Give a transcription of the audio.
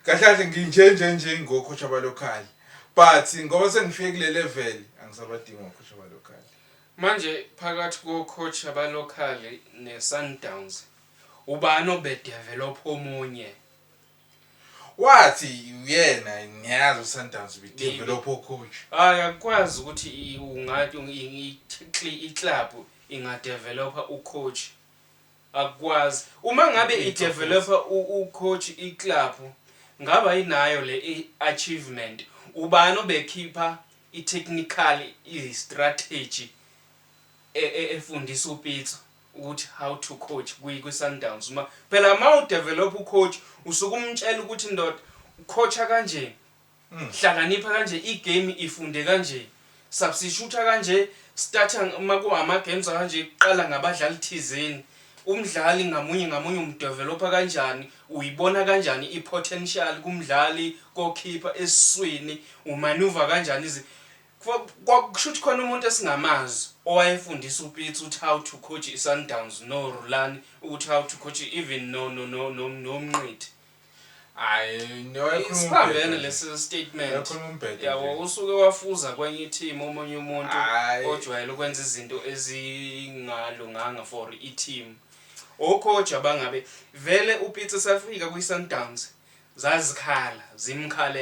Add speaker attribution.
Speaker 1: Kahle kahle nginje nje nje ngo-coach aba-local, but ngoba sengifike kule level, angisabadingi o-coach aba-local.
Speaker 2: Manje phakathi ko-coach aba-local ne-Sundowns, ubani obe-develop omunye?
Speaker 1: Wathi uyena, ngiyazi u-Sundowns bi-develop o-coach.
Speaker 2: Hayi, akukwazi ukuthi ungathi i-club inga-developa u-coach, akukwazi. Uma ngabe i-developa u-coach i-club, ngaba inayo le i-achievement? Ubani obekhipha i-technical i-strategy efundisa uPitso ukuthi how to coach kwi-Sundowns? Uma phela uma u-develop u-coach, usuke umtshela ukuthi, "Ndoda, u-coacha kanje, hlakanipha kanje, i-game ifunde kanje, substitute kanje, starter uma kuhama games kanje, kuqala ngabadlali thizeni, umdlali ngamunye ngamunye um-developa kanjani, uyibona kanjani i-potential kumdlali, kokhipha esiswini, u-maneuver kanjani." Kusho ukuthi khona umuntu esingamazi owayefundisa uPitso ukuthi how to coach i-Sundowns, no Rulani ukuthi how to coach, even no noMnqithi.
Speaker 1: Hayi, no.
Speaker 2: Siphambene lesi statement.
Speaker 1: Yakhuluma umbhedo.
Speaker 2: Yabo.
Speaker 1: Nje.
Speaker 2: Usuke wafuza kwenye i-team omunye umuntu
Speaker 1: Hhayi.
Speaker 2: ojwayele ukwenza izinto ezingalunganga for i-team. O-coach abangabe vele uPitso safika kwi-Sundowns, zazikhala zimkhalela.